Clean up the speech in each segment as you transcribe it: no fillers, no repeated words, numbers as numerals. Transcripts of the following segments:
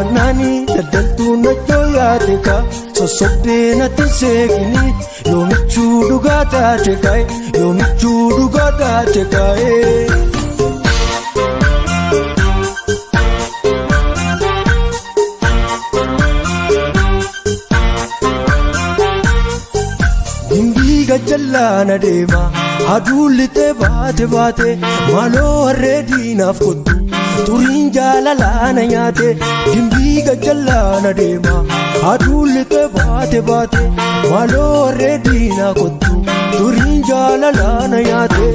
dhaabbannaani daldaltuun nachoo yaate ka sossobdee natti seeqini yoomichuu dhugaa taate ka'e yoomichuu dhugaa taate ka'e. Gajjallaana deema aduu lixee baate baate maaloo harree diinaaf kottu turiin jaalalaana nyaate gimbii gajjallaana deema aduu lixee baate baate maaloo harree diinaa kottu turiin jaalalaana nyaate.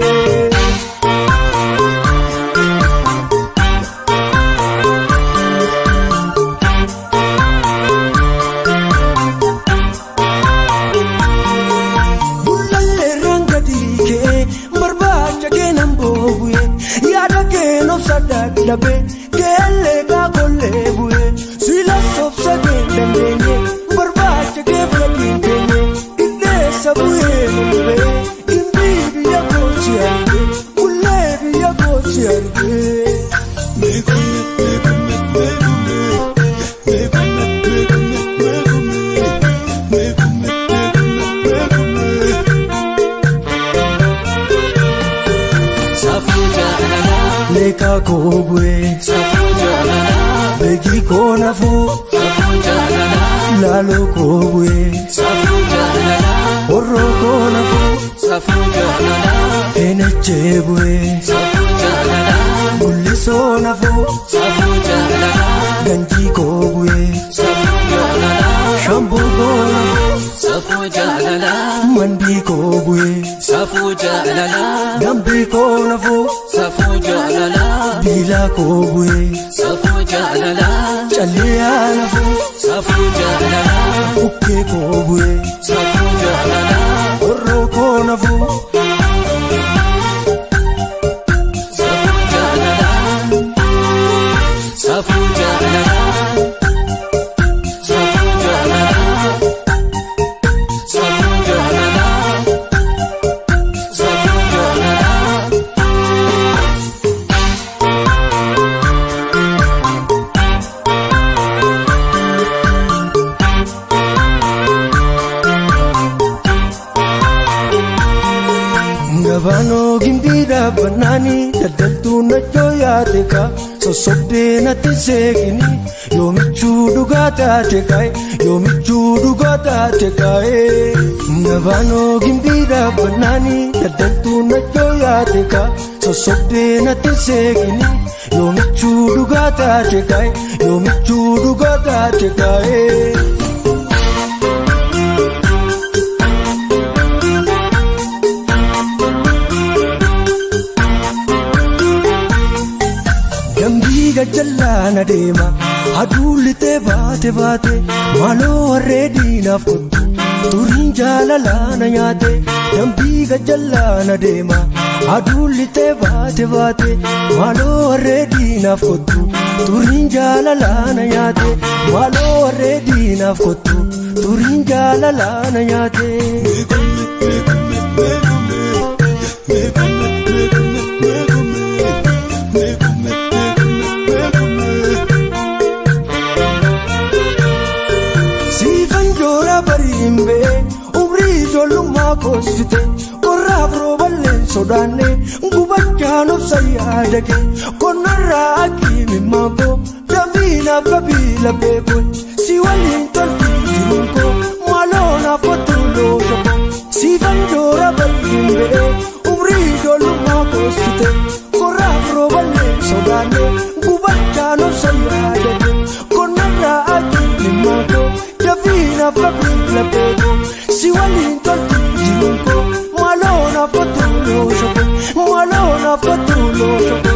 Dabe keelle kaakolee bu'ee sila sobsa keendandeenye barbaacha keef gadiin teenye qilleessa bu'ee bu'ee gimbii biyya koosi argee bullee biyya koosi argee. Leeka koo bu'ee beekii koo nafuu laaloo koo bu'ee horroo koo nafuu eenachee bu'ee gullisoo nafuu ganjii koo bu'ee shamboo koo nafuu mandii koo bu'ee dambii koo nafuu biilaa koo bu'ee callee nafuu bukkee koo bu'ee horroo koo nafuu. Gabaanoo gimbii dhaabbannaani daldaltuun nachoo yaate ka sossobdee natti seeqini yoomichuu dhugaa taate ka'e yoomichuu dhugaa taate ka'e. Gabaanoo gimbii dhaabbannaani daldaltuun nachoo yaate ka sossobdee natti seeqini yoomichuu dhugaa taate ka'e yoomichuu dhugaa taate ka'e. Gajjallaana deema aduu lixee baate baate maaloo harree diinaaf kottu turiin jaalalaana nyaate dambii gajjallaana deema aduu lixee baate baate maaloo harree diinaaf kottu turiin jaalalaana nyaate maaloo harree diinaaf kottu turiin jaalalaana nyaate. Koosite qorraaf rooballee sodaanne gubachaan obsa yaada kee qonnarraa akkiimi maakoo damiinaaf qabiila beekoo si waliin tolti jiruun koo maaloonaaf kottu loosha si fanjoora bal'in ba'ee umrii ijoollummaa koosite qorraaf rooballee sodaanne gubachaan obsa yaada kee qonnarraa akkiimi maakoo damiinaaf qabiila beekoo si waliin tolti. Malona fotulo shoko, malona fotulo shoko.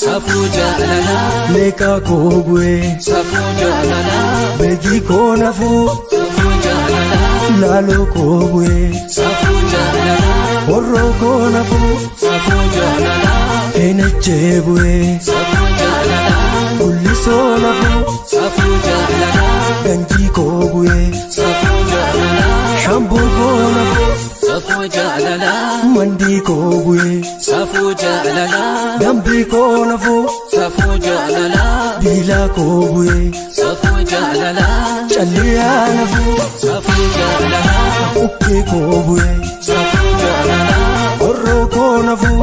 Safuu jaalala. Leeka koo bu'ee. Safuu jaalala. Beekii koo nafuu. Safuu jaalala. Laaloo koo bu'ee. Safuu jaalala. Horroo koo nafuu. Safuu jaalala. Eenachee bu'ee. Safuu jaalala. Gullisoo nafuu. Safuu jaalala. Ganjii koo bu'ee. Safuu jaalala. Shamboo koo nafuu. Safuu jaalala. Mandii koo bu'ee. Safuu jaalala. Dambii koo nafuu. Safuu jaalala. Miilaa koo bu'ee. Safuu jaalalaa. Callee nafuu. Safuu jaalalaa. Ukkee koo bu'ee. Safuu jaalalaa. Qorroo koo nafuu.